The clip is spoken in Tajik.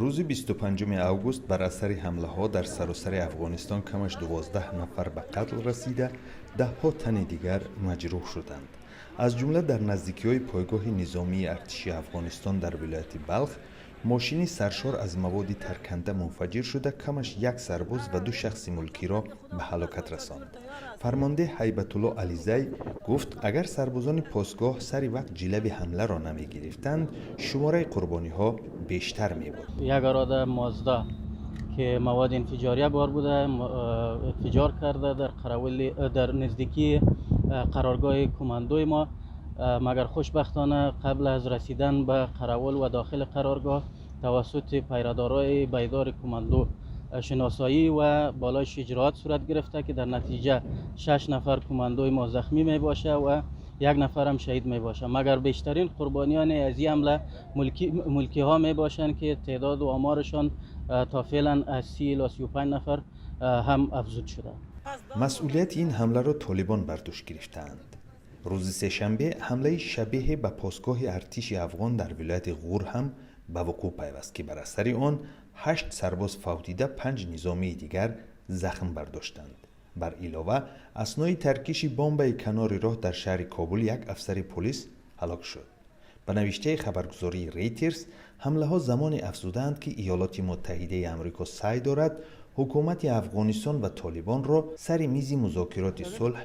Рӯзи 25 август бар асари ҳамлаҳо дар саросари Афғонистон камаш 12 нафар ба қатл расида, даҳҳо тани дигар маҷрӯҳ шуданд. Аз ҷумла дар наздикиҳои пойгоҳи низомии артиши Афғонистон дар вилояти Балх мошини саршор аз маводи тарканда мунфаҷир шуда, камаш як сарбоз ва ду шахси мулкиро ба ҳалокат расонд. Фармондеҳ Ҳайбатулло Ализай гуфт, агар сарбозони постгоҳ сари вақт ҷилави ҳамларо намегирифтанд, шумораи қурбониҳо бештар мебуд. Як арода Мазда ки маводи инфиҷория бор буда, инфиҷор карда дар қаравули, дар наздикии қароргоҳи командои мо. Магар хушбахтона қабл аз расидан ба қаравул ва дохили қароргоҳ тавассути пайрадорои байдори командо шиносоӣ ва болои иҷроат сурат гирифта, ки дар натиҷа шаш нафар командои мо захмӣ мебошад ва як нафарам шаҳид мебошад. Магар бештарин қурбониёни аз ин ҳамла мулкиҳо мебошанд, ки теъдоду оморашон то феълан аз 30 ило 35 нафар ҳам афзуд шуда. Масъулияти ин ҳамларо Толибон бар дӯш гирифтаанд. Рӯзи сешанбе ҳамлаи шабеҳе ба постгоҳи артиши афғон дар вилояти Ғур ҳам ба вуқӯъ пайваст, ки бар асари он ҳашт сарбоз фавтида, панҷ низомии дигар захм бардоштанд. Бар илова, аснои таркиши бомбаи канори роҳ дар шаҳри Кобул як афсари полис ҳалок шуд. Ба навиштаи хабаргузории Рейтерс, ҳамлаҳо замоне афзудаанд, ки Иёлоти Муттаҳидаи Амрико саъй дорад ҳукумати Афғонистон ва Толибонро сари мизи музокироти сулҳ